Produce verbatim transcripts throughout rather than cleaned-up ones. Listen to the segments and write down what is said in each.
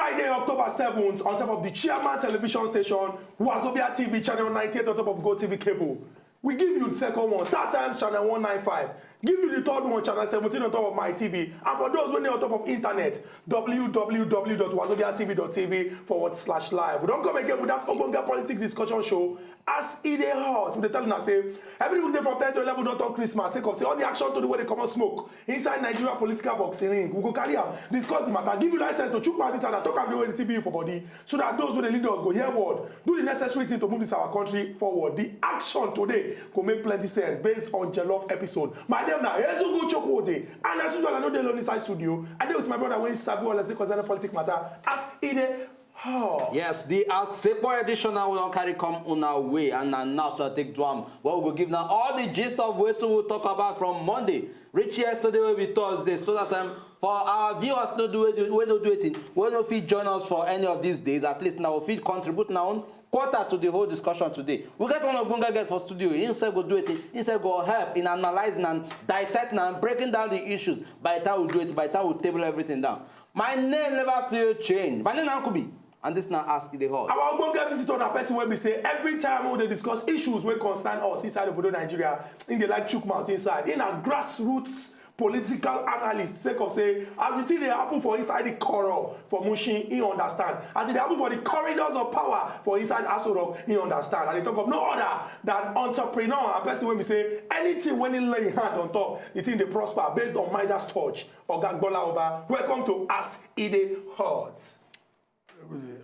Friday, October seventh, on top of the Chairman Television Station, Wazobia T V channel ninety-eight on top of Go T V cable. We give you the second one, Star Times channel one ninety-five. Give you the third one, channel seventeen on top of My T V. And for those wey dey on top of internet, w w w dot wazobia t v dot t v forward slash live. We don come again with that ogbonge politic discussion show, As E Dey Hot. We dey tell una say every weekday from ten to eleven don turn Christmas, sake of say all the action tori wey dey comot smoke inside Nigeria political boxing ring. We go carry am, discuss the matter, give you license to chook mouth inside and talk am the way the thing be for body, so that those wey dey lead us go hear word, do the necessary thing to move this our country forward. The action today go make plenty sense based on Jollof episode. My name na Ezugu Chukwudi, and as usual, I no dey alone inside studio. I dey with my brother wey sabi all as e concern politics matter, As E Dey Hot. Yes, the Asepo edition now we don carry come una way, and na now so I take do am. Well, we go give now all the gist of wetin we talk about from Monday reach yesterday wey be Thursday, so that um, for our viewers no do wey no do wetin, wey no fit join us for any of these days, at least now we fit contribute na own quarter to the whole discussion today. We get one ogbonge guest for studio. He himself go do wetin, he himself go help in analyzing and dissecting and breaking down the issues. By the time we do it, by the time we table everything down, my name never still change. My name na Nkubi, and this na As E Dey Hot. Our ogbonge visitor na person wey be say every time we dey discuss issues wey concern us inside obodo Nigeria, he dey like chook mouth inside. He na grassroots political analyst, sake of say as the thing dey happen for inside the koro for Mushin, he understand. As e dey happen for the corridors of power for inside Aso Rock, he understand. I dey talk of no other than entrepreneur and person wey be say anything wey he lay him hand on top, the thing dey prosper based on Midas touch. Oga Gbola Oba, welcome to As E Dey Hot.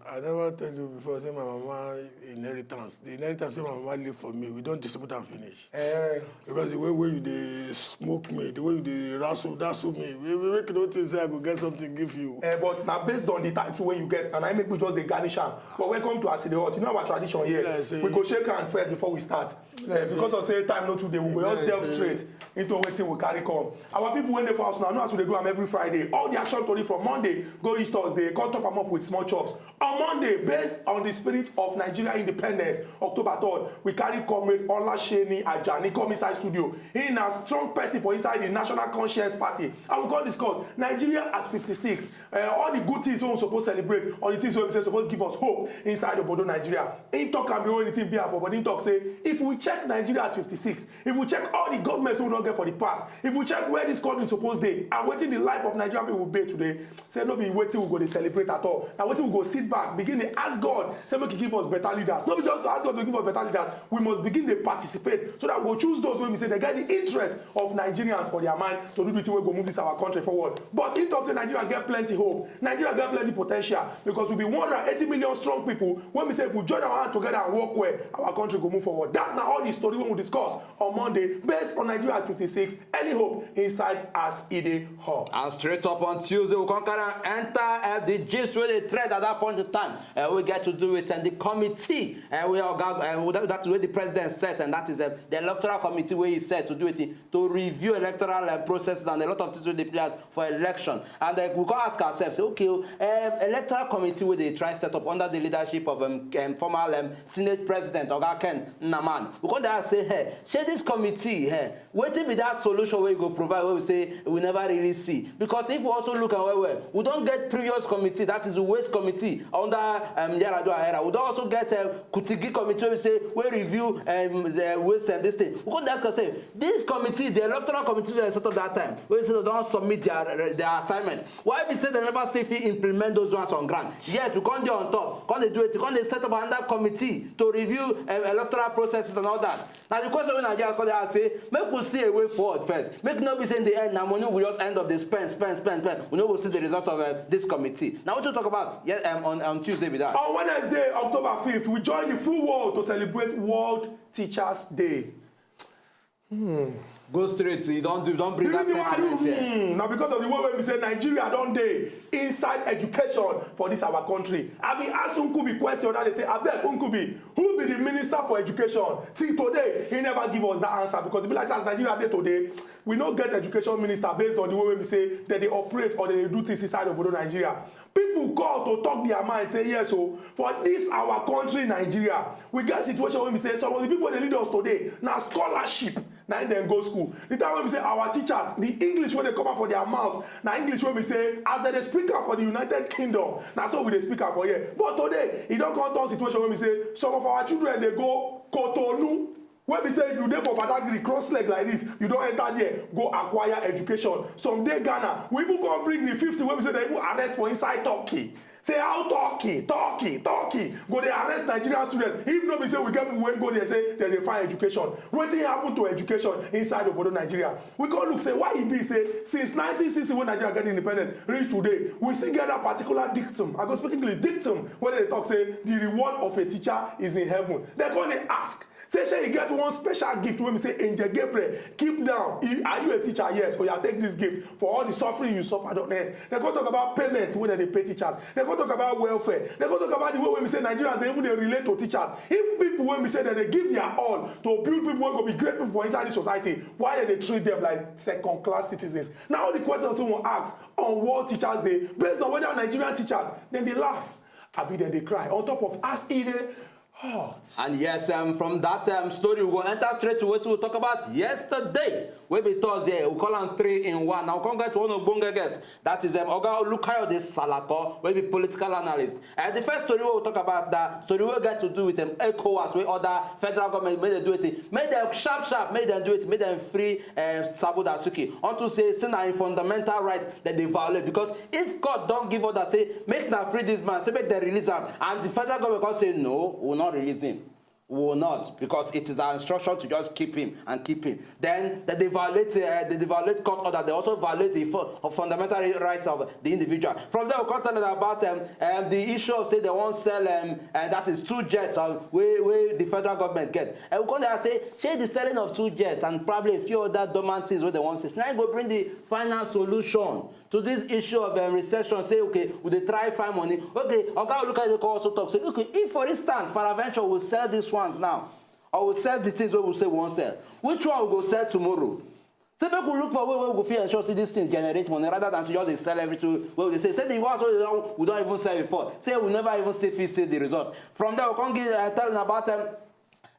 I never tell you before say my mama inheritance, the inheritance wey my mama leave for me, we don distribute am finish. Eh, because the way wey you dey smoke me, the way you dey wrestle wrestle me, we we make you no think say I go get something give you. Eh, but na based on the title wey you get, and I make we just dey garnish am. But welcome to As E Dey Hot. You know our tradition here. Like say we go shake hand first before we start. Eh, because of say time no too dey, we go just delve straight into wetin we carry come. Our people wey dey for house now, know as we dey do am every Friday. All the action tori from Monday go reach Thursday, come top am up with small chops. On Monday, based on the spirit of Nigeria independence, October third, we carry Comrade Olaseni Ajani come inside studio. He na strong person for inside the National Conscience Party, and we come discuss Nigeria at fifty-six. Uh, all the good things wey we suppose celebrate, all the things wey we say suppose give us hope inside obodo Nigeria. He talk am the way the thing be am for, but he talk say if we check Nigeria at fifty-six, if we check all the governments wey we don get for the past, if we check where this country suppose dey and wetin the life of Nigerian people be today, say no be wetin we go dey celebrate at all. Na wetin we go sit back, begin dey ask God, say make he give us better leaders. No be just to ask God to give us better leaders, we must begin dey participate so that we go choose those wey be say they get the interest of Nigerians for their mind to do the thing wey go move this our country forward. But he talk say Nigeria get plenty hope, Nigeria get plenty potential, because we be one hundred and eighty million strong people wey be say if we join our hand together and work well, our country go move forward. That na all the story wey we discuss on Monday based on Nigeria at fifty-six. Any hope inside As E Dey Hot. And straight up on Tuesday, we come carry am enter uh, the gist wey dey trend at that point in time. Uh, we get to do it and the committee uh, wey oga uh, that, that wey the president set, and that is uh, the electoral committee wey he set to do it to review electoral uh, processes and a lot of things wey dey play out for election. And uh, we come ask ourselves, say, okay, um, electoral committee wey dey try set up under the leadership of um, um, former um, Senate President Oga Ken Nnaman. We come dey ask say, hey, shey this committee, hey, wetin be that solution wey e go provide wey we say we never really see? Because if we also look am well well, we don get previous committee, that is the waste committee under um, Yar'Adua era. We don also get um, Kutigi committee wey we say wey review um, the waste um, this thing. We come dey ask ourselves, this committee, the electoral committee wey dem set up that time, wey say dem don submit their their assignment, why be say dem never still fit implement those ones on ground? Yet we come dey on top, come dey do wetin, come dey set up another committee to review um, electoral processes and all that. Na the question wey Nigeria come dey ask say make we see a way forward first. Make no be say in the end na money we just end up dey spend spend spend spend. We no go see the result of uh, this committee. Na wetin we talk about yes, um, on, on Tuesday be that. On Wednesday, October fifth, we join the full world to celebrate World Teachers Day. Go straight, you don do, don bring that sentiment here. Hmm, na because of the way wey be say Nigeria don dey inside education for this our country. I bin ask Nkubi question that day say, abeg Nkubi, who be the minister for education? Till today, he never give us that answer because e be like say as Nigeria dey today, we no get education minister based on the way wey be say dem dey operate or dem dey do things inside obodo Nigeria. People call to talk their mind say yes o, for this our country Nigeria, we get situation wey be say some of the people wey dey lead us today na scholarship Na im dem go school. The time wey be say our teachers, the English wey dey come out for their mouth, na English wey be say, as dem dey speak am for the United Kingdom, na so we dey speak am for here. But today, e don come turn situation wey be say some of our children dey go Cotonou, wey be say if you dey for Badagry, cross leg like this, you don enter there, go acquire education. Some dey Ghana, we even come bring the fifty wey be say dem even arrest for inside Turkey. Say how Turkey, Turkey, Turkey go dey arrest Nigerian students if no be say we get people wey go there say dem dey find education. Wetin happen to education inside obodo Nigeria? We come look say why e be say since nineteen sixty, when Nigeria get independence, reach today, we still get that particular dictum. I go speak English, dictum, wey dey talk say the reward of a teacher is in heaven. Dem come dey ask say, shey you get one special gift wey be say Angel Gabriel keep down? Are you a teacher? Yes. Oya, take this gift for all the suffering you suffered on earth. Dem come talk about payment wey dem dey pay teachers. Dem come talk about welfare. Dem come talk about the way wey be say Nigerians dey even dey relate to teachers. If people wey be say dem dey give their all to build people wey go be great people for inside the society, why dem dey treat them like second class citizens? Na all the questions wey we wan ask on World Teachers Day, based on whether Nigerian teachers dem dey laugh abi dem dey cry on top of as e dey hot. And yes, um, from that um, story, we go enter straight to wetin we talk about yesterday, wey be Thursday. We call am three in one. Now, we come get one ogbonge guest. That is um, Oga Olukayode Salako, wey be political analyst. And the first story we will talk about, that story wey get to do with um, ECOWAS, wey other federal government make dem do it. Make dem sharp sharp, make dem do it, make dem free um, Sabo Dasuki. Unto say, say na im fundamental right dem dey violate, because if court don give order say make na free this man, say make dem release am, and the federal government come say, no, we will not release him. We will not, because it is our instruction to just keep him and keep him. Then they, they violate uh, they, they violate court order. They also violate the fu- of fundamental rights of the individual. From there, we come tell them about um, um, the issue of say they wan sell um, and that is two jets, um, wey wey the federal government get. And we come there say, shey the selling of two jets and probably a few other dormant things wey they wan sell, na im go bring the final solution to this issue of um, recession? Say, okay, we dey try find money. Okay, Oga Olukayode come also talk say, okay, if for instance Paraventure will sell these ones now, or will sell the things wey we say we wan sell, which one we go sell tomorrow? Say make we look for way wey we go fit ensure say this thing generate money, rather than to just dey sell everything wey we dey say. Say the ones wey we don, we don even sell before, say we never even still fit see the result. From there, we come give uh, tell una about um,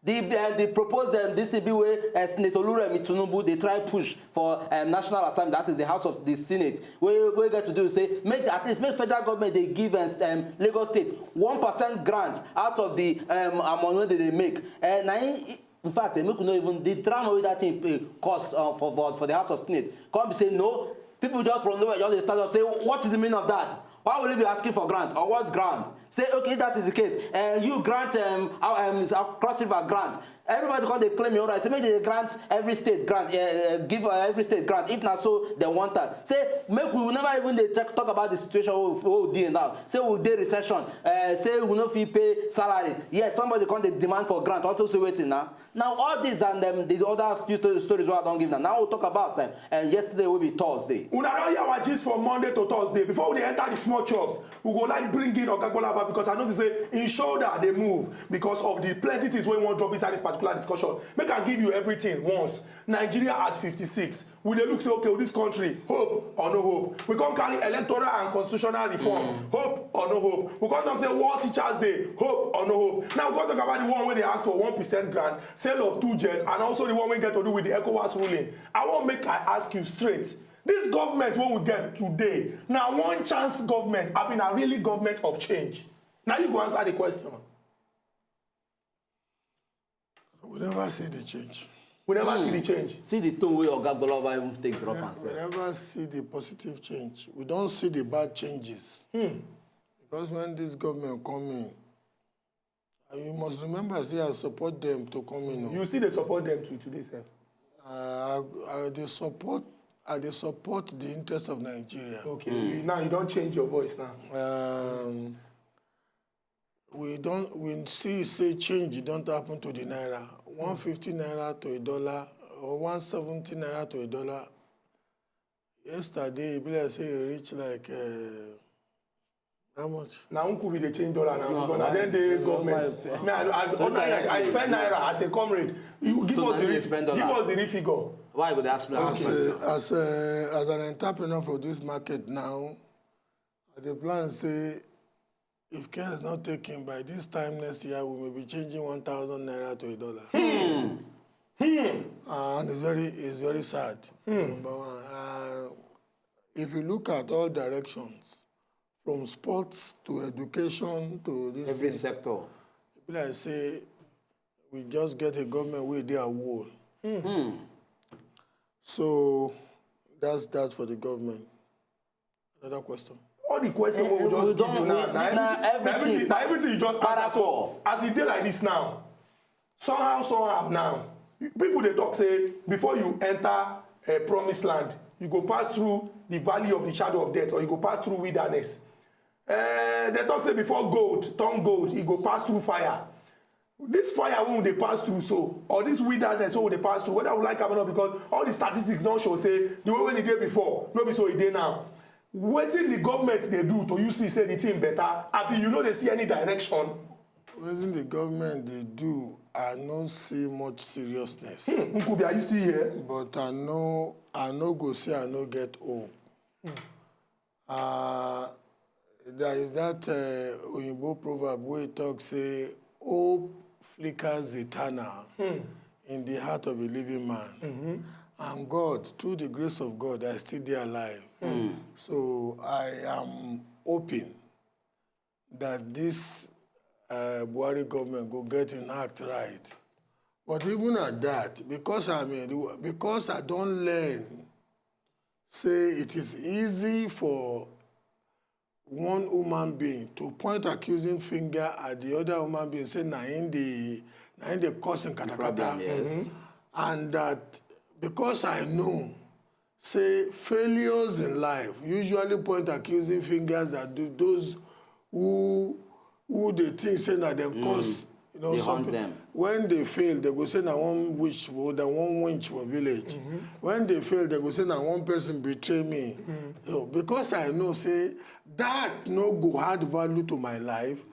the uh, the proposed um, this thing be wey uh, Senator Oluremi Tinubu dey try push for um, National Assembly, that is the House of the Senate, wey wey get to do say make, at least make federal government dey give um, um, Lagos State one percent grant out of the um, amount wey dem dey make. Uh, na im, in fact, eh, make we no even, the drama wey that thing pay cost uh, for, for for the House of Senate. Come be say no, people just from nowhere just dey start up say, what is the meaning of that? Why will you be asking for grant, or what grant? Say, okay, if that is the case, and you grant um, our, um, is our Cross River grant, everybody come dey claim your right. Say make they grant every state grant, uh, uh, give uh, every state grant. If na so they want am, say make we never even dey talk, talk about the situation wey we, wey we dey now. Say we dey recession, uh, say we no fit pay salaries. Yet somebody come dey demand for grant. Unto say wetin na? Now all these and um, these other few to- stories wey I don give na, now we talk about um, and yesterday wey be Thursday. Una don hear our gist from Monday to Thursday. Before we dey enter the small chops, we go like bring in Oga Gbolaba, because I know say im shoulder dey move because of the plenty things wey we wan drop inside this particular discussion. Make I give you everything once. Nigeria at fifty-six. We dey look say, okay, this country, hope or no hope? We come carry electoral and constitutional reform, hope or no hope? We come talk say World Teachers Day, hope or no hope? Now we come talk about the one wey dey ask for one percent grant, sale of two jets, and also the one wey get to do with the ECOWAS ruling. I wan make I ask you straight. This government wey we get today, na one chance government, abi na really government of change? Na you go answer the question. We never see the change. We never see the change. See the tone wey Oga Gbolaba even take drop am We sef. never see the positive change. We don see the bad changes. Because when this government come in, uh, you must remember say I support them to come in. O. You still dey support them to today sef. Uh, I, I dey support I dey support the interest of Nigeria. Okay, you, now you don change your voice now. Um, we don we see say change don happen to the naira. One fifty naira to a dollar, or one seventy naira to a dollar. Yesterday, e be like say e reach like uh, how much? Na uncle we dey change dollar now, No, because na why dem you dey say, government. why you- Me, I, I, So ordinarily, that I you- spend naira as a comrade. You give So us na the you dey ref- spend give dollar. us the refigure. Why you go dey ask me that As question? a, as a, as an entrepreneur for this market now, I dey plan say if care is not taken by this time next year, we may be changing one thousand naira to a dollar. Hmm. Uh, and it's very, it's very sad. Hmm. Number one, uh, if you look at all directions, from sports to education to this every thing, sector, people like say we just get a government wey dey our own. Hmm. So that's that for the government. Another question. All the question wey we just give you now, na everything, na everything you just answer. So as e dey like this now, somehow, somehow now, people dey talk say before you enter a promised land, you go pass through the valley of the shadow of death, or you go pass through wilderness. Uh, they talk say before gold turn gold, e go pass through fire. This fire wey we dey pass through so, or this wilderness wey we dey pass through, whether we like am or not, because all the statistics don show say the way wey e dey before, no be so e dey now. Wetin the government dey do to you see say the thing better? Abi you no dey see any direction? Wetin the government dey do, I no see much seriousness. Hmm, Nkubi, are you still here? But I no, I no go say I no get hope. Hmm. Uh, there is that uh, Oyinbo proverb wey talk say, "Hope flickers eternal in the heart of a living man." Mm-hmm. And God, through the grace of God, I still dey alive. Mm. So I am hoping that this uh, Buhari government go get im act right. But even at that, because I mean, because I don learn say it is easy for one human being to point accusing finger at the other human being, say na him dey, na him dey cause him katakata. Problem, yes. Mm-hmm. And that because I know say failures in life usually point accusing fingers at tho-, those who, who dey think say na dem cause. You know, dey some hunt pe-, dem. When they fail, they go say na one witch for, na one wench for village. Mm-hmm. When they fail, they go say na one person betray me. Mm-hmm. So, because I know say that no go add value to my life,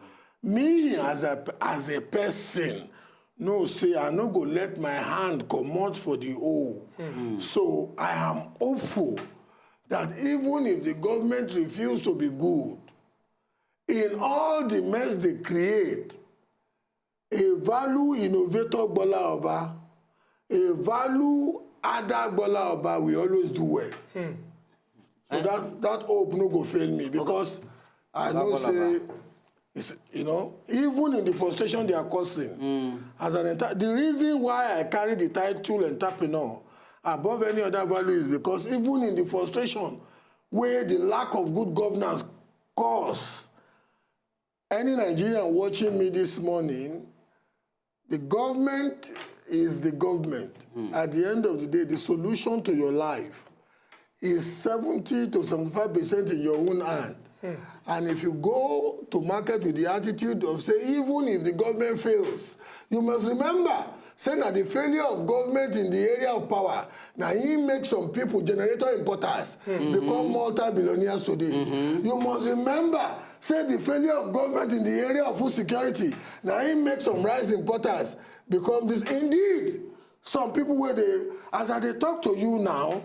me as a, as a person, know say I no go let my hand comot for the hole. Mm-hmm. So I am hopeful that even if the government refuse to be good, in all the mess they create, a value innovator Gbola Oba, a value adder Gbola Oba will always do well. Hmm. So that, that hope no go fail me, because I know say, it's, you know, even in the frustration they are causing, as an enter-, the reason why I carry the title entrepreneur above any other value is because even in the frustration where the lack of good governance cause, any Nigerian watching me this morning, the government is the government. Hmm. At the end of the day, the solution to your life is seventy to seventy-five percent in your own hand. Hmm. And if you go to market with the attitude of say, even if the government fails, you must remember say na the failure of government in the area of power, na im make some people, generator importers, become multi-billionaires today. You must remember say the failure of government in the area of food security, na im make some rice importers become this. Indeed, some people wey dey, as I dey talk to you now,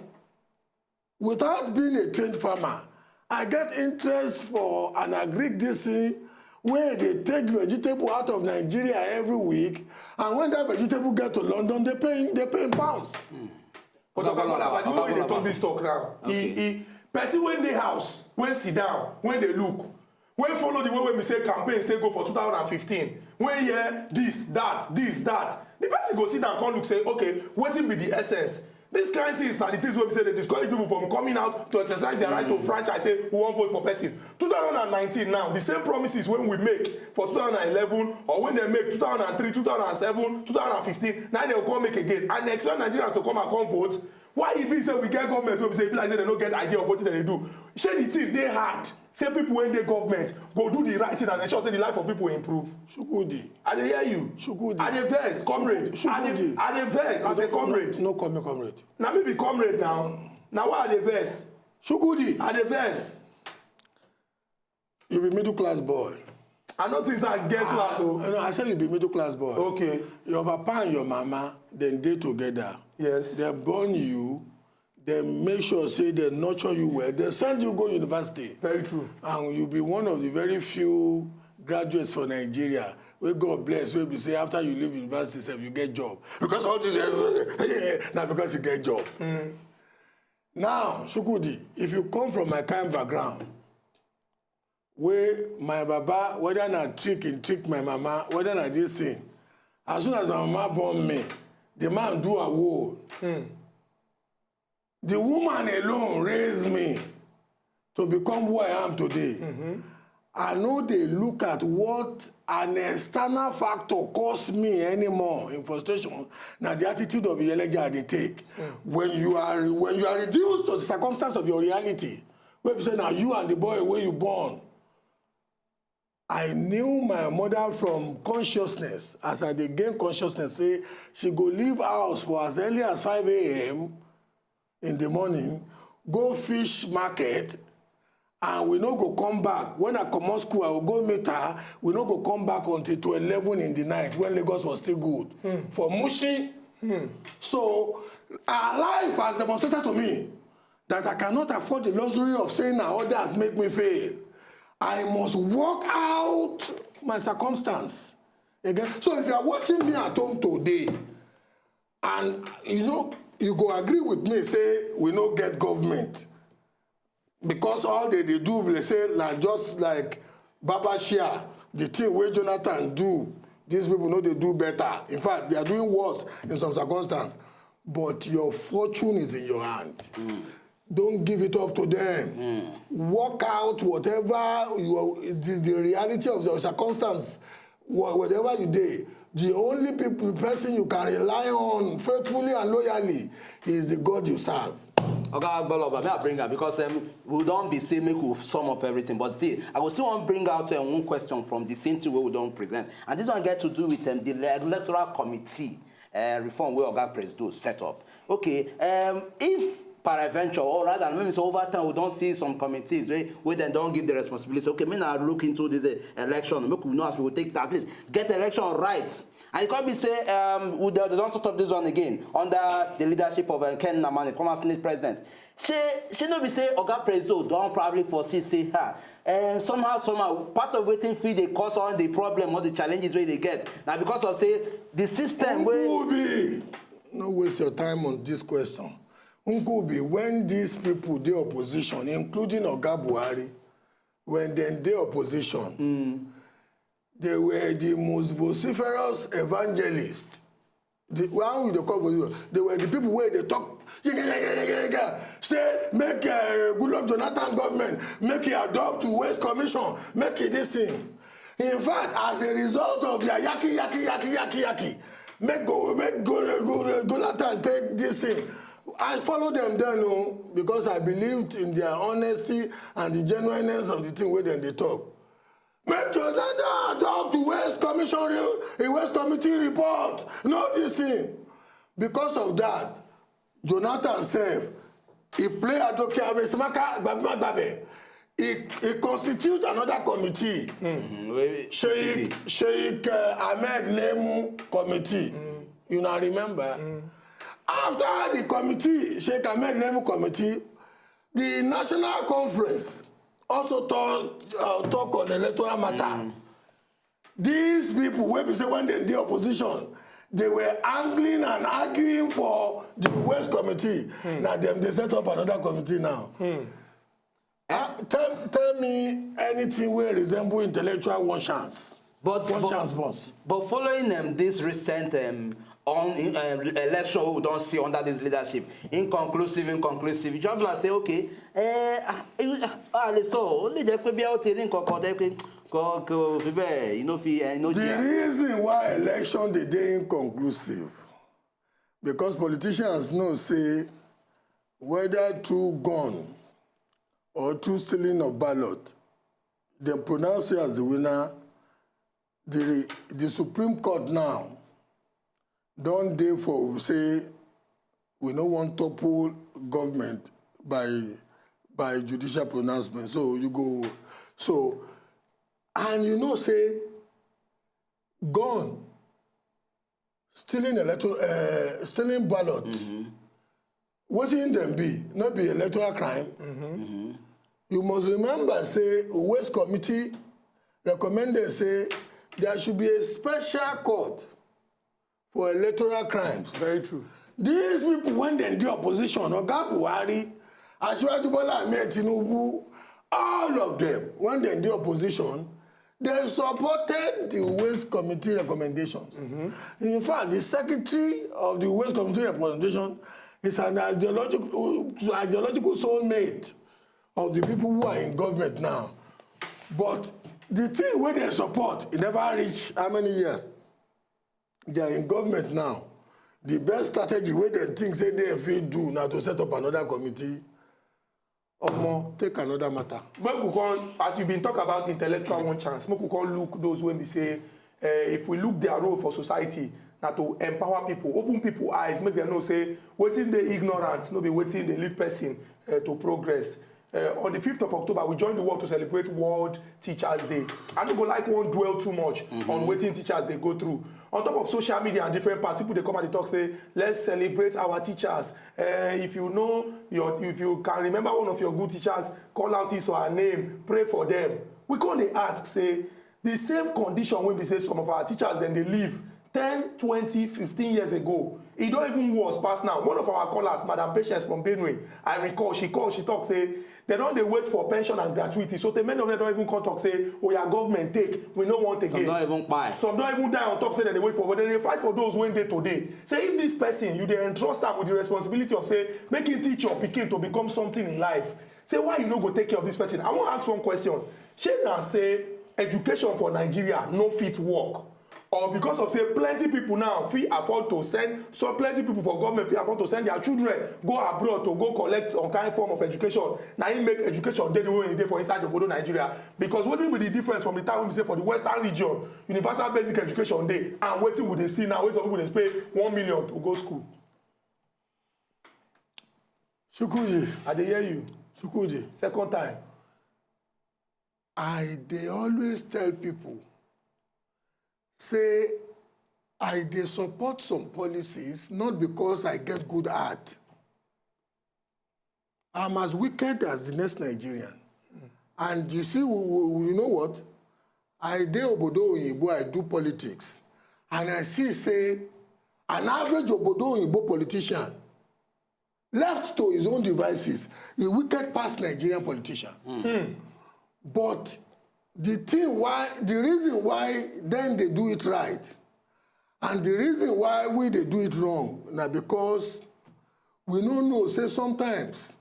without being a trained farmer, I get interest for an agric this thing wey dey take vegetable out of Nigeria every week, and when that vegetable get to London, they pay, they pay in pounds. But Oga Bola, the way wey dey talk this talk now, he, he, person wey dey house, wey sit down, wey dey look, wey follow the way wey be say campaigns take go for two thousand and fifteen, wey hear this, that, this, that, the person go sit down come look say, okay, wetin be the essence? These kind things na the things wey be say dey discourage people from coming out to exercise their right to franchise, say we wan vote for person. Two thousand and nineteen now, the same promises wey we make for two thousand and eleven, or when dem make two thousand and three, two thousand and seven, two thousand and fifteen, na dem go come make again. And expect Nigerians to come and come vote. Why e be say we get government wey be say e be like say dem no get idea of wetin dem dey do? Shey the thing dey hard say people wey dey government go do the right thing and ensure say the life of people improve? Shukudi. I dey hear you. Shukudi. I dey vex, comrade. Shuku-, I dey, Shukudi. I dey vex as a comrade. No, no call me comrade. Na me be comrade now. Na why I dey vex? Shukudi. I dey vex. You be middle class boy. I no think say I get class o. No, I say you be middle class boy. Okay. Your papa and your mama, dem dey together. Yes. Dem born you, dem make sure say dem nurture you well. Dem send you go university. Very true. And you be one of the very few graduates for Nigeria. Wey God bless, wey be say after you leave university sef, you get job. Because all this, eh, na because you get job. Now, Shukudi, if you come from my kind background, wey my baba, whether na trick he trick my mama, whether na this thing, as soon as my mama born me, the man do a woe. The woman alone raised me to become who I am today. I no dey look at what an external factor cause me anymore in frustration. Na the attitude of Iyeleje I dey take. When you are, when you are reduced to the circumstance of your reality, wey be say na you and the boy wey you born. I knew my mother from consciousness, as I dey gain consciousness, say she go leave house for as early as five a.m. in the morning, go fish market, and we no go come back. When I comot school, I go go meet her. We no go come back until to eleven in the night, when Lagos was still good for Mushin. So, her life has demonstrated to me that I cannot afford the luxury of saying na others make me fail. I must work out my circumstance again. So if you are watching me at home today, and you know, you go agree with me, say we no get government. Because all they dey do, they say, na just like Baba Shia, the thing wey Jonathan do, these people no dey do better. In fact, they are doing worse in some circumstance. But your fortune is in your hand. Don't give it up to them. Work out whatever you are, the, the reality of your circumstance, wha- whatever you dey. The only people, person you can rely on faithfully and loyally is the God you serve. Oga Agbaloba, may I bring am because um, we don be say make we sum up everything, but see, I go still wan bring out um, one question from the same thing wey we don present, and this one get to do with um, the electoral committee uh, reform wey Oga Presido set up. Okay, um, if peradventure, or rather, maybe say over time, we don see some committees wey wey dem don give the responsibility. Okay, make una look into this uh, election, make we know as we go take at least get election right. And e come be say um, we dey don sort of this one again under the leadership of uh, Ken Nnamani, former Senate president. Shey shey no be say Oga Presido don probably foresee say ha and somehow somehow part of wetin fit dey cause all the problem, all the challenges wey dey get na because of say the system wey. Nkubi, no waste your time on this question. Nkubi, when these people dey opposition, including Oga Buhari, when dem dey opposition, they were the most vociferous evangelists. The one we dey call vociferous, they were the people wey dey talk yega, yega, yega, yega, say make uh, Goodluck Jonathan government make e adopt Waste Commission, make e this thing. In fact, as a result of their yaki yaki yaki yaki yaki, make go make go go Jonathan take this thing. I follow them then o, because I believed in their honesty and the genuineness of the thing wey dem dey talk. Make Jonathan adopt the Waste Commission, re- the Waste Committee report. No this thing. Because of that, Jonathan sef, he play Adoke Amesimaka Gbabimagbabe. He, he constitute another committee. Sheikh, Sheikh uh, Ahmed Lemu committee. You now remember? After the committee, Sheikh Ahmed Lemu committee, the national conference also talk, uh, talk on electoral matter. These people, wey be say when dem dey opposition, they were angling and arguing for the Waste Committee. Na dem dey set up another committee now. Ah, tell, tell me anything wey resemble intellectual one chance. But, one but, chance boss. But following um, this recent um, on um, election we don see under this leadership, inconclusive, inconclusive. You just like say, okay, eh, ah, eh, ah, ah, so only the people out here in Kokode, Kokode, you know, fi, you know, the reason why election dey dey inconclusive because politicians know say whether through gun or through stealing of ballot, dem pronounce you as the winner. The the Supreme Court now don dey for say we no wan topple government by by judicial pronouncement. So you go so and you know say gun stealing electoral uh, stealing ballot mm-hmm. Wetin dem be no be electoral crime mm-hmm. Mm-hmm. You must remember say Waste Committee recommended say there should be a special court for electoral crimes. Very true. These people, when they do opposition, Oga Buhari, Asiwaju Bola Ahmed Tinubu, all of them, when they do opposition, they supported the Waste Committee recommendations. In fact, the secretary of the Waste Committee recommendation is an ideological, ideological soulmate of the people who are in government now. But the thing where they support, it never reach how many years they are in government now. The best strategy where they think say they fit do now to set up another committee. Omo, take another matter. Make we come, as you been talk about intellectual one chance, make we come look those when we say, uh, if we look their role for society, na to empower people, open people eyes, make them know say wetin dey ignorant no be wetin dey lead person uh, to progress. Uh, on the fifth of October, we join the world to celebrate World Teachers Day. I no go like one dwell too much mm -hmm. on wetin teachers dey go through. On top of social media and different parts, people dey come and dey talk say, let's celebrate our teachers. Uh, if you know your, if you can remember one of your good teachers, call out his or her name, pray for them. We come dey ask say, the same condition wey be say some of our teachers dem dey live ten, twenty, fifteen years ago, e don even worse pass now. One of our callers, Madam Patience from Benue, I recall, she call, she talk say dem don dey wait for pension and gratuity, so tey many of them don even come talk say, oya, government take, we no want again. Some don even kpai. Some don even die on top say dem dey wait for, but dem dey fight for those wey dey today. Say if this person, you dey entrust am with the responsibility of say make him teach your pikin to become something in life, say why you no go take care of this person? I wan ask one question. Shey na say education for Nigeria no fit work, or because of say plenty people now fit afford to send, so plenty people for government fit afford to send their children go abroad to go collect some kind form of education, na im make education dey the way e dey for inside obodo Nigeria? Because wetin be the difference from the time wey be say for the western region, universal basic education dey, and wetin we dey see now, wey some people dey pay one million to go school? Chukwudi, I dey hear you. Chukwudi, second time. I dey always tell people say I dey support some policies not because I get good heart. I'm as wicked as the next Nigerian. And you see, we, we, you know what? I dey obodo oyinbo, I do politics, and I see say an average obodo oyinbo politician left to his own devices, he wicked pass Nigerian politician. Mm. But the thing why, the reason why then they do it right, and the reason why we they do it wrong, na because we no know say sometimes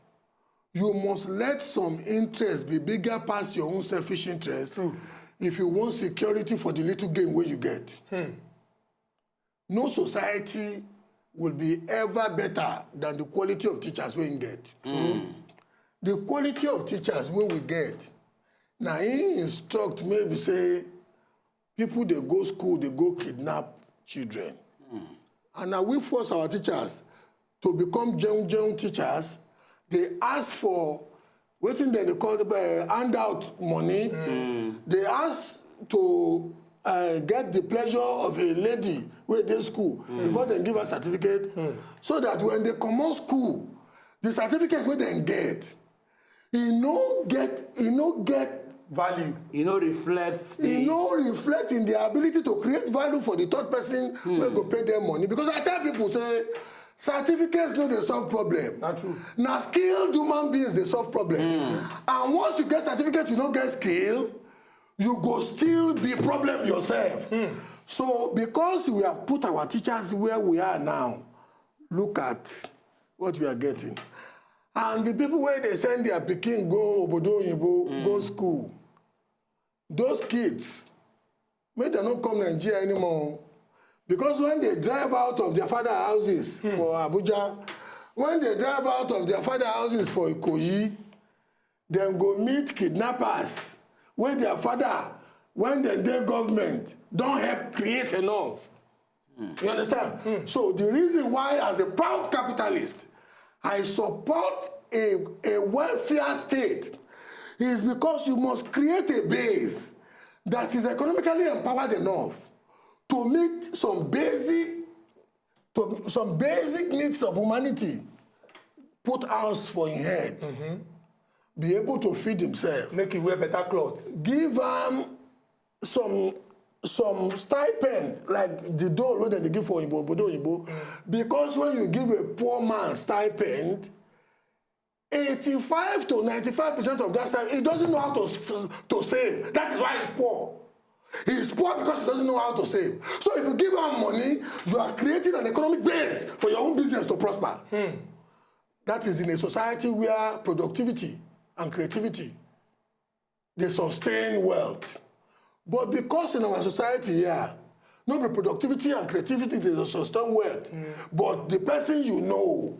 you must let some interest be bigger pass your own selfish interest. True. If you want security for the little gain where you get. Hmm. No society will be ever better than the quality of teachers we get. True. The quality of teachers wey we get, na im instruct maybe say people dey go school, dey go kidnap children. Mm. And na we force our teachers to become jeun jeun teachers. They ask for wetin dem dey call uh, handout money. Mm. They ask to uh, get the pleasure of a lady wey dey school mm. before dem give her certificate. Mm. So that when they comot school, the certificate wey dem get, e no get e no get value. E no reflect the e no reflect in their ability to create value for the third person hmm. wey go pay them money, because I tell people say certificates no dey solve problem. Na true. Na skilled human beings dey solve problem. Hmm. And once you get certificate, you no get skill, you go still be problem yourself. Hmm. So because we have put our teachers where we are now, look at what we are getting. And the people where they send their pikin go obodo oyinbo mm. go school, those kids, make dem no come Nigeria anymore. Because when they drive out of their father houses hmm. for Abuja, when they drive out of their father houses for Ikoyi, dem go meet kidnappers wey their father, when dem dey government, don help create enough. You understand? So the reason why, as a proud capitalist, I support a, a welfare state is because you must create a base that is economically empowered enough to meet some basic to some basic needs of humanity, put house for him head, be able to feed himself, make him wear better cloth, give am some some stipend, like the dole wey dem dey give for oyinbo, obodo oyinbo, because when you give a poor man stipend, eighty-five to ninety-five percent of that stipend, he doesn't know how to s-, to save. That is why he's poor. He's poor because he doesn't know how to save. So if you give am money, you are creating an economic base for your own business to prosper. That is in a society where productivity and creativity dey sustain wealth. But because in our society here, no be productivity and creativity dey sustain wealth, but the person you know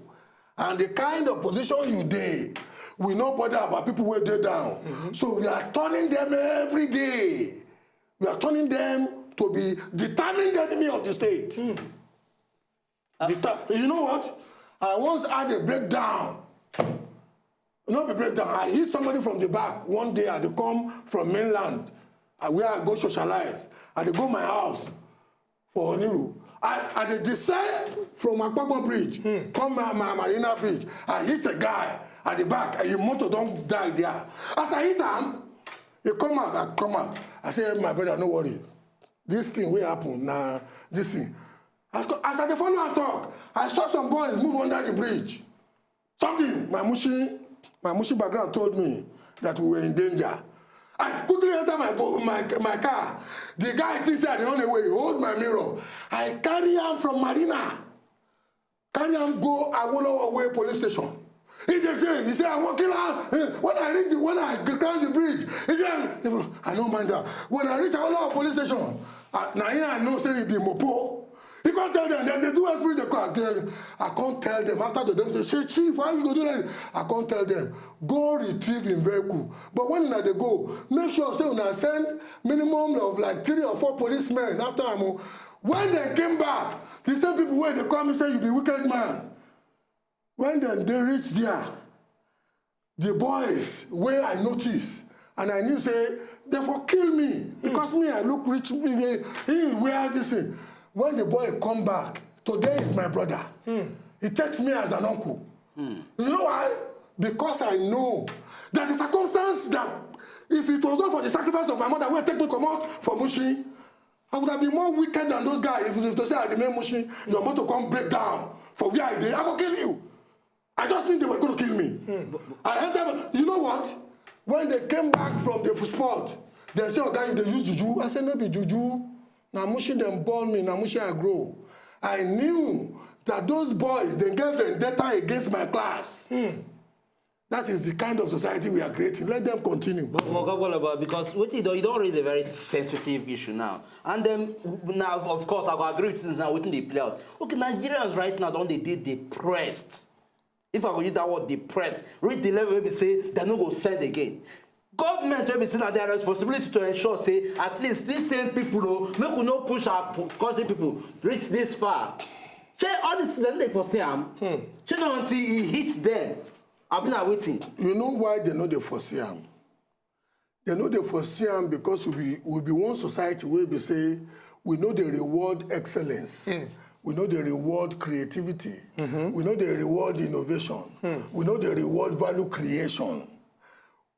and the kind of position you dey, we no bother about people wey dey down. So we are turning them every day. We are turning them to be determined enemy of the state. Deter-, you know what? I once had a breakdown. No be breakdown. I hit somebody from the back. One day I dey come from mainland, uh, where I go socialize. I dey go my house for Oniru. I, I dey descend from Akpakpon Bridge, come my, my Marina Bridge. I hit a guy at the back, and his motor don die there. As I hit am, he come out, I come out. I say, "My brother, no worry. This thing wey happen na this thing." I co-, as I dey follow am talk, I saw some boys move under the bridge. Something, my Mushin, my Mushin background told me that we were in danger. I quickly enter my bo-, my, my car. The guy thinks that the only way he hold my mirror. I carry am from Marina, carry am go Awolowo Way police station. He dey say, he say, "I wan kill am." Eh, when I reach the, when I cross the bridge, he say, "I no mind am." When I reach Awolowo police station, I, na him I know say he be mopo. He come tell them, they, they do spirit, they come again. I come tell them, after the dem say, "Chief, why you go do that?" I come tell them, "Go retrieve him vehicle. But when una dey go, make sure say una send minimum of, like, three or four policemen after am o." When they came back, the same people wey dey call me say, "You be wicked man." When dem dey reach there, the boys wey I notice, and I knew say they for kill me, because me, I look rich, me, he wear this thing. When the boy come back, today is my brother. He takes me as an uncle. You know why? Because I know that the circumstance that if it was not for the sacrifice of my mother, wey take me comot for Mushin, I would have been more wicked than those guys. If, if they say I remain Mushin, your motor come break down for where I dey, I go kill you. I just think they were gonna kill me. I enter, you know what? When they came back from the sport, they say, "Oga, you dey use juju." I say, "No be juju. Na Mushin dem born me, na Mushin I grow." I knew that those boys, they get vendetta against my class. That is the kind of society we are creating. Let them continue. But, but Oga Gwalaba, because wetin you don, you don raise a very sensitive issue now. And then, now, of course, I go agree with you now, wetin dey play out. Okay, Nigerians right now don dey dey depressed. If I go use that word, depressed, reach the level wey be say dem no go send again. Government wey be say na their responsibility to ensure say at least these same people o, make we no push our po-, country people reach this far. Shey all these things dem no dey foresee am? Shey no until e hit them? Abi na wetin? You know why they no dey foresee am? They no dey foresee am because we be, we be one society wey be say we no dey reward excellence. We no dey reward creativity. We no dey reward innovation. We no dey reward value creation.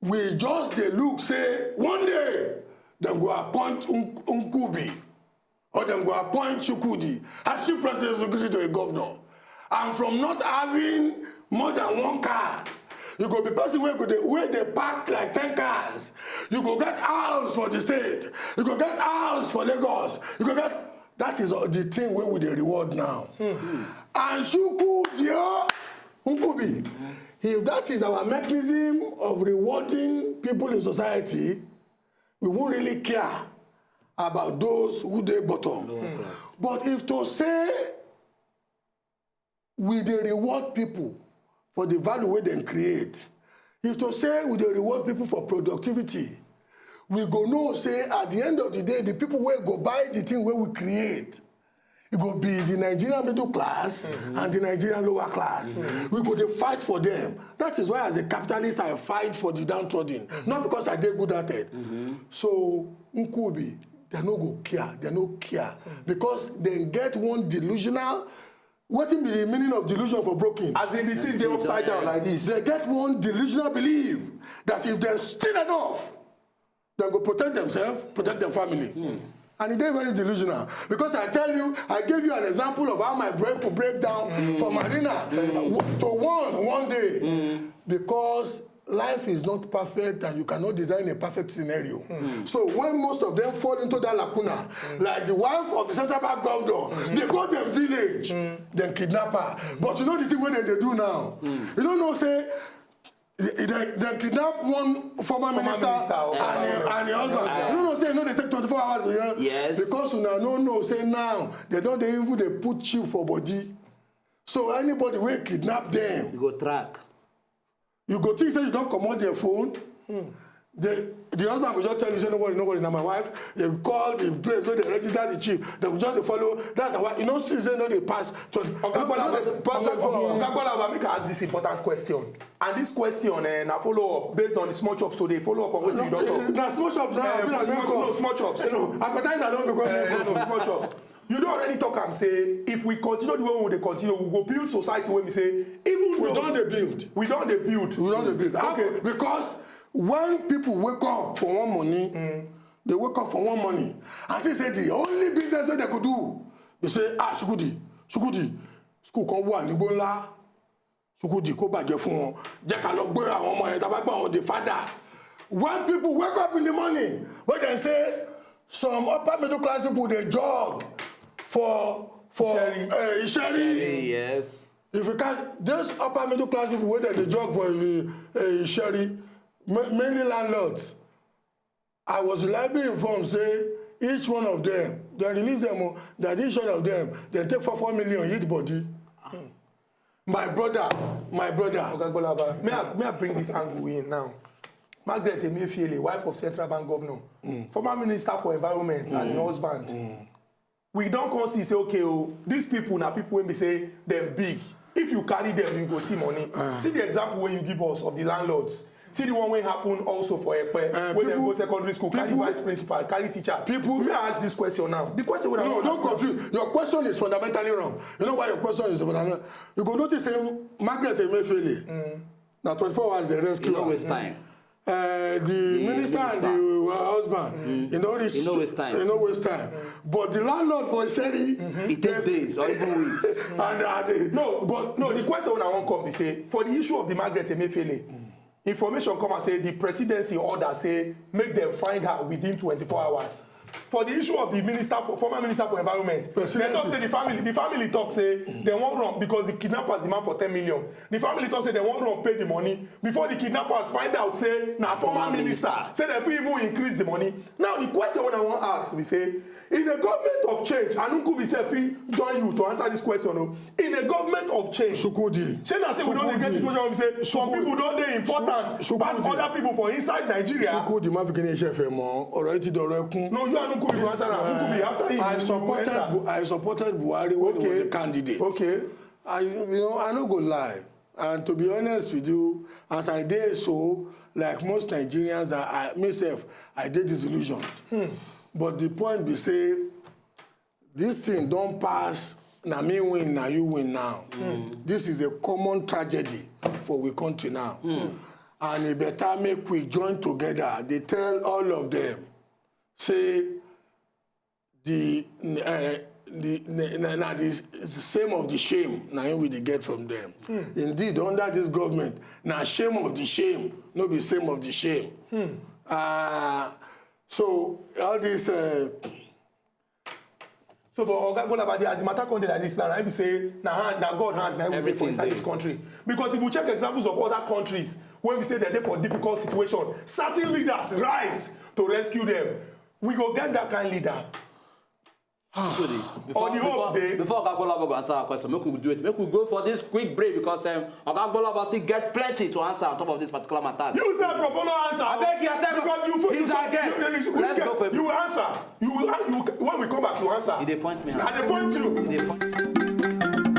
We just dey look say one day dem go appoint Nk-, Nkubi, or dem go appoint Chukwudi as chief president, Chukwudi to a governor. And from not having more than one car, you go be person wey go dey, wey dey park like ten cars. You go get house for the state. You go get house for Lagos. You go get, that is the thing wey we dey reward now. And Chukwudi o, Nkubi, if that is our mechanism of rewarding people in society, we won't really care about those who dey bottom. But if to say we dey reward people for the value wey dem create, if to say we dey reward people for productivity, we go know say at the end of the day, the people wey go buy the thing wey we create, e go be the Nigerian middle class and the Nigerian lower class. We go dey fight for them. That is why, as a capitalist, I fight for the downtrodden, not because I dey good at it. So, Nkubi, they no go care, they no care. Because they get one delusional, wetin be the meaning of delusion for broken? As in the thing dey upside down like this. They get one delusional belief that if they steal enough, they go protect themselves, protect their family. And e dey very delusional, because I tell you, I gave you an example of how my brain could break down for Marina, uh, w- to one one day, because life is not perfect and you cannot design a perfect scenario. So when most of them fall into that lacuna, like the wife of the central bank governor, they go dem village, dem kidnap her. But you know the thing wey dem dey do now? You no know say dem dem kidnap one former minister minister, okay. and im and im husband. You no know say e no dey take twenty-four hours to hear? Yes. Because una no know say now dem don dey even dey put chip for body. So anybody wey kidnap dem, You go track. you go think say you don comot their phone. The the husband go just tell you say, "No worry, no worry, na my wife." Dem call the place wey dem register the chip. Dem go just dey follow. That's why you no see say no dey pass twenty. Oga No, Bola, no dey pass Oga twenty-four hours. Oga Bola, make I ask this important question. And this question eh, na follow up based on the small chops today. Follow up on wetin you don talk. Na small shop na Eh, na for small, no, small chops. No, appetizer don become Eh, main no, course. small chops. You don already talk am say if we continue the way we dey continue, we go build society wey we say even We though don dey build. We don dey build. We don dey build. How- Okay. Because when people wake up for one money, they wake up for one money. I think say the only business wey dem go do be say, "Ah, Shukudi, Shukudi, school kan wà nígbó ńlá, Shukudi kó bàjẹ́ fún wọn. Jẹ́ ká lọ gbé àwọn ọmọ yẹn, tá a bá gbé àwọn the father." When people wake up in the morning, wey dem say some upper middle class people dey jog for for Isheri. Uh, Isheri. Yes. If you catch those upper middle class people wey dem dey jog for uh, uh, Isheri, ma- mainly landlords, I was reliably informed say each one of them, dem release them, oh, that each one of them, dem take four four million each body. My brother, my brother. Oga Gbolaba, may I, may I bring this angle in now? Margaret Emefiele, wife of Central Bank Governor, former Minister for Environment and im husband. We don come see say, okay, oh, these people na people wey be say dem big. If you carry them, you go see money. See the example wey you give us of the landlords. See the one wey happen also for Epe, Uh, wey dem people- go secondary school, carry people- vice principal, carry teacher. people- May I ask this question now? The question wey I No, wan don't ask now. Confuse. Your question is fundamentally wrong. You know why your question is fundamental? You go notice say Margaret Emefiele, na twenty-four hours dem rescue You no her. Waste time. Uh, the minister and minister. The uh, husband, you know, reach, You no waste time. You no waste time. But the landlord for Isheri, It takes days or even weeks. And uh, the, No, but no, the question wey I wan come be say for the issue of the Margaret Emefiele, information come and say the presidency order say make dem find her within twenty-four hours. For the issue of the minister for former minister for environment, dem Presidency. Talk say the family the family talk say dem wan run because the kidnappers demand for ten million. The family talk say dem wan run pay the money before the kidnappers find out say na former minister, say dem fit even increase the money. Now the question wey I wan ask be say in a government of change, Anukubi sef fit join you to answer this question o. In a government of change, Shukudi. Shey na say we don dey get Shukudi. Situation wey be say some Shukudi. People don dey important Shukudi. Pass other people for inside Nigeria. Shukudi, má fi kíni iṣẹ́ fẹ́ mọ́, ọ̀rọ̀ yìí ti dọ̀rọ̀ ẹkún. No, you Anukubi go answer am. Anukubi, after him, I you supported enter. Bu- I supported Buhari when he was Okay. A candidate. Okay. I you know I no go lie, and to be honest with you, as I dey so, like most Nigerians, that I myself I dey disillusioned. But the point be say this thing don pass. Na me win, na you win now. This is a common tragedy for we country now, and e better make we join together dey tell all of them say the uh, the na, na the same of the shame na him we dey get from them. Indeed, under this government, na shame of the shame, no be same of the shame. Uh, so all this uh, So, but Oga Gbolabade, as the matter come dey like this now, na be say na hand, na God hand, na we dey for Everything inside dey. This country. Because if you check examples of other countries, when we say dem dey for difficult situation, certain leaders rise to rescue them. We go get that kind leader. Before, On the hope before, day. Before Oga Gbolabade go answer our question, make we do it. Make we go for this quick break because um, Oga Gbolabade still get plenty to answer on top of this particular matter. You sef go follow answer. Abeg, you sef Because you fit. He's You, our guest. you, you, you, Let's get- go for it. You answer. You, you, when we come back, you answer. He dey point me I out. dey point you. He dey point.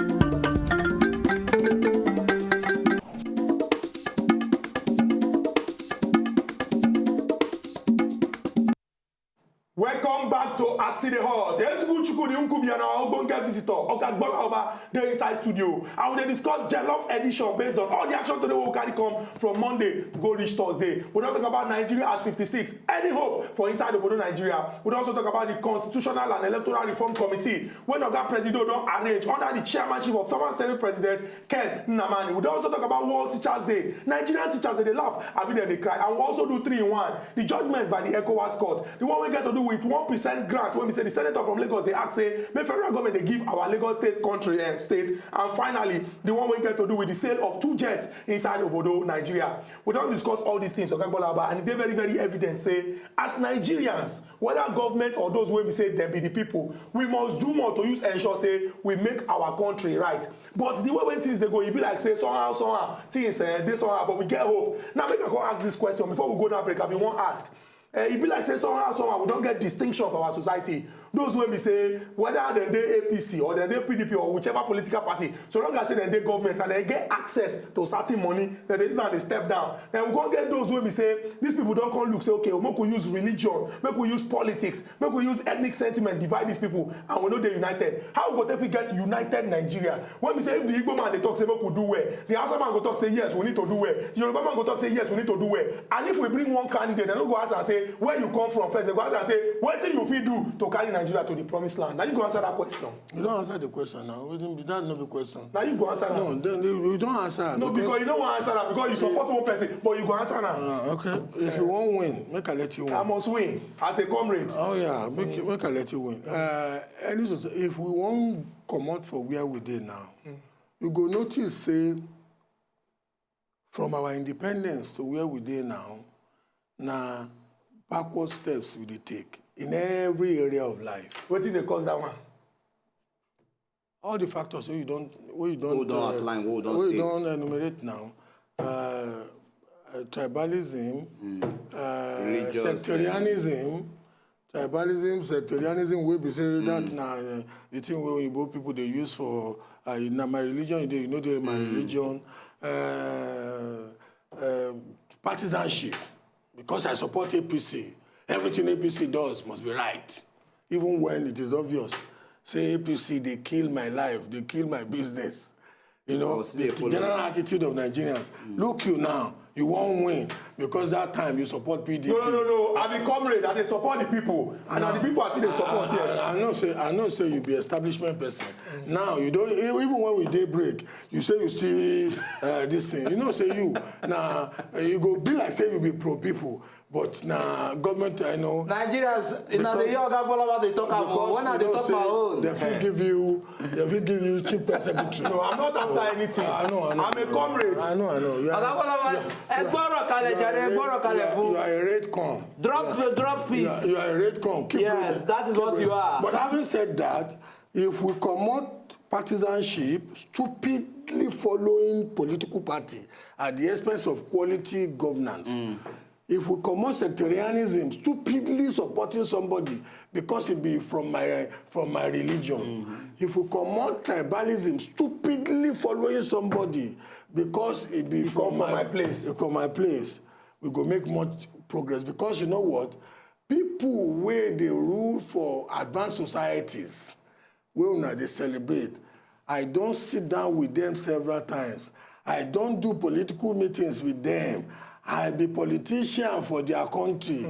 Welcome back to As E Dey Hot. Eziku Chukwudi Nkubi and our ogbonge visitor, Oga Gbolaoba, dey inside studio. And we dey discuss jollof edition based on all the action today wey we carry come from Monday go reach Thursday. We don talk about Nigeria at fifty-six. Any hope for inside obodo Nigeria? We don also talk about the Constitutional and Electoral Reform Committee wey Oga Presido don arrange under the chairmanship of former Senate President Ken Nnamani. We don also talk about World Teachers Day. Nigerian teachers dey laugh, abi dem dey cry? And we also do three in one. The judgment by the ECOWAS court, the one wey get to do with one percent grant wey be say the senator from Lagos dey ask say make federal government dey give our Lagos state country, eh, state. And finally, the one wey get to do with the sale of two jets inside obodo Nigeria. We don discuss all these things, Oga Gbolaoba, and e dey very, very evident say as Nigerians, whether government or those wey be say dem be the people, we must do more to use ensure say we make our country right. But the way wey things dey go, e be like say somehow, somehow, things, eh, dey somehow, but we get hope. Now, make I come ask this question before we go that break. I bin wan ask, eh, e be like say somehow, somehow, we don get distinction for our society. Those wey be say, whether dem dey A P C or dem dey P D P or whichever political party, so long as say dem dey government and dem get access to certain money, dem dey use am dey step down. Then we come get those wey be say, these people don come look say, okay, make we use religion, make we use politics, make we use ethnic sentiment divide these people, and we no dey united. How we go take fit get united Nigeria? When we say, if the Igbo man dey talk say make we do well, the Hausa man go talk say yes, we need to do well. The Yoruba man go talk say yes, we need to do well. And if we bring one candidate, dem no go ask am say where you come from first. Dem go ask am say wetin you fit do to carry Nigeria to the promised land. Na you go answer that question. You don answer the question now. Wetin be that? No be question. Na you go answer am. No, then you you don answer am No, because you no wan answer am because you support one person, but you go answer am. Uh, okay. If you wan win, make I let you win. I must win as a comrade. Oh yeah, make make I let you win. Uh, any soci- if we wan comot for where we dey now, you go notice say from our independence to where we dey now, na backward steps we dey take in every area of life. Wetin dey cause that one? All the factors wey you don wey you don Wey we don uh, outline, wey we don wey you state. don enumerate now, uh, uh, tribalism, uh, Religious, uh, sectarianism, tribalism, sectarianism wey be say that na uh, the thing wey oyibo people dey use for uh, na my religion you dey, you no dey my religion, uh, uh, partisanship. Because I support A P C, everything A P C does must be right, even when it is obvious say A P C dey kill my life, dey kill my business. You know, But still the dey follow. general attitude of Nigerians. Look you now, you wan win because that time you support P D P. No, no, no, no. I be comrade. I dey support the people, and na the people I still dey support I, here. I, I know say I know say you be establishment person. Now you don't e- even when we dey break, you say you still uh, this thing. You know say you na uh, you go be like say you be pro people, but na government I know. Nigerians, una dey hear Oga Gbolaoba dey talk am o. When I dey talk my own. They fit give you, they fit give you chief press secretary. No, I'm not after anything. I know, I know. I'm a comrade. I know, I know. You are- Oga Gbolaoba, ẹ gbọ́rọ̀ kalẹ̀ jàre, ẹ gbọ́rọ̀ kalẹ̀ fún. You are a red con. Drop, drop it. You are, you are a red con. Keep Yes, reading. that is Keep what you reading. are. But having said that, if we comot partisanship, stupidly following political party at the expense of quality governance, if we comot sectarianism, stupidly supporting somebody because e be from my from my religion, if we comot tribalism, stupidly following somebody because e be You from come from my place. e from my place, we go make much progress because you know what? People wey dey rule for advanced societies wey una dey celebrate, I don sit down with them several times. I don do political meetings with them. I be politician for their country.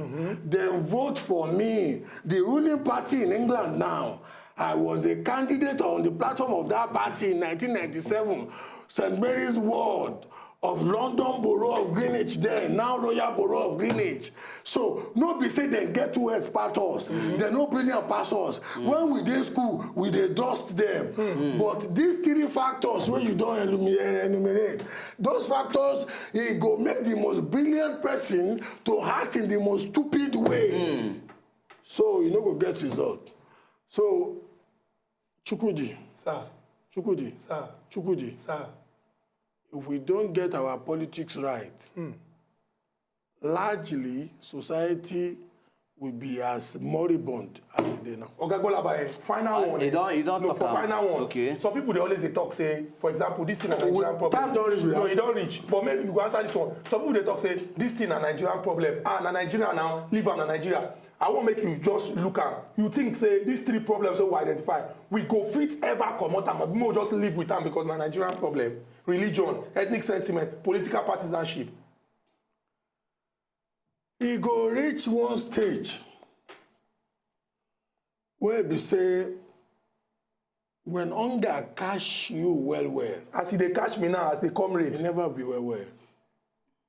Dem vote for me. The ruling party in England now, I was a candidate on the platform of that party in nineteen ninety-seven, St Mary's Ward of London Borough of Greenwich then, now Royal Borough of Greenwich. So no be say dem get two heads pass us, dem no brilliant pass us. When we dey school, we dey dust dem. But these three factors wey you don enumi- eh, enumerate, those factors e go make the most brilliant person to act in the most stupid way. So you no go get result. So Chukwudi, Sir, Chukwudi, sir, Chukwudi, sir. if we don't get our politics right, largely society will be as moribund as e dey now. Oga Gbolabaye, final one. You don you don No, talk for am. final one. Okay. Some people dey always dey talk say, for example, this thing na Nigerian problem. Time don reach. No, e don reach. But make you go answer this one. Some people dey talk say this thing na Nigerian problem. Ah, na Nigeria now. Leave am na Nigeria. I wan make you just look am. You think say these three problems wey we identify, we go fit ever comot am, abi make we just live with am because na Nigerian problem, religion, ethnic sentiment, political partisanship. E go reach one stage wey be say when hunger catch you well well, as e dey catch me now as dey comrade, e never be well well.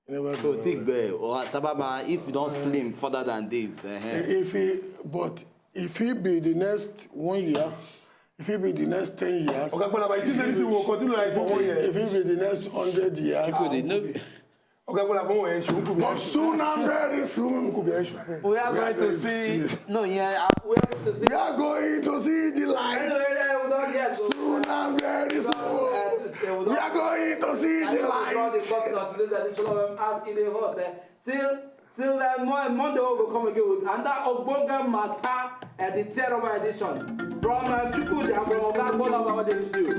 E never be so well well. Think well, or Tabama, if you don slim further than this, eh, eh. If he, but if he be the next one year, if he be the next ten years, Oga Kpalaba, you think say this thing will continue like for one year? If he be the next hundred years, people dey know. Oga Kpalaba, one year, should be but soon and very soon. We are going to see. No, yeah, uh, we are going to see. We are going to see the light. Anyway, yeah, we don't get to. Soon and very soon. Uh, we don't We are going to see the light. Draw the curtain on today's edition of, um, As E Dey Hot, eh. Till, till, uh, Mo-, Monday, we go come again with another ogbonge matter, uh, the Tear Rubber edition. From, uh, Chukwudi and from Oga Gbola Baba dey studio.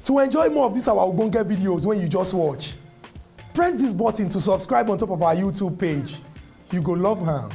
To enjoy more of these our ogbonge videos when you just watch, press this button to subscribe on top of our YouTube page. You go love am.